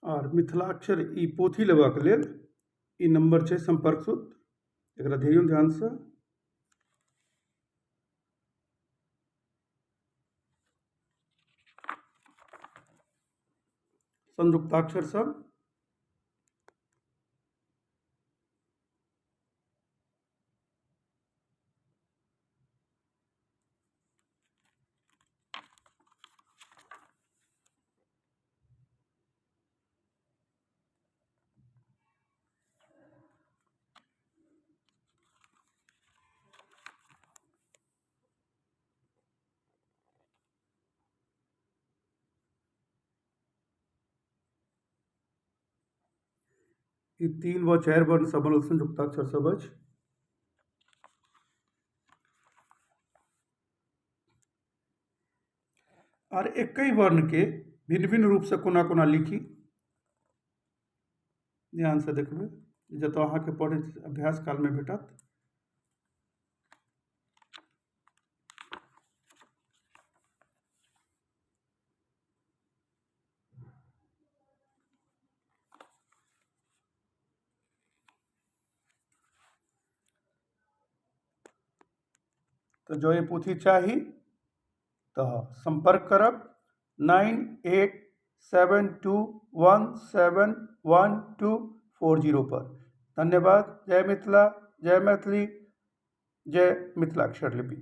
आर मिथिलाक्षर ई पोथी लेबाक लेल ई नम्बर छै सम्पर्क सूत्र, एकरा धैर्य ध्यानसँ। संयुक्ताक्षर सब ई 3 व 4 वर्ण सँ बनल संयुक्ताक्षर सब अछि। आर एकहि वर्ण के भिन्न भिन्न रूप से कोना कोना लिखी, ध्यान से देखबै, जतऽ अहाँके पढ़ै अभ्यास काल में भेटत। तऽ जँ ई पोथी चाही तऽ सम्पर्क करब 9872171240 पर। धन्यवाद। जय मिथिला, जय मैथिली, जय मिथिलाक्षर लिपि।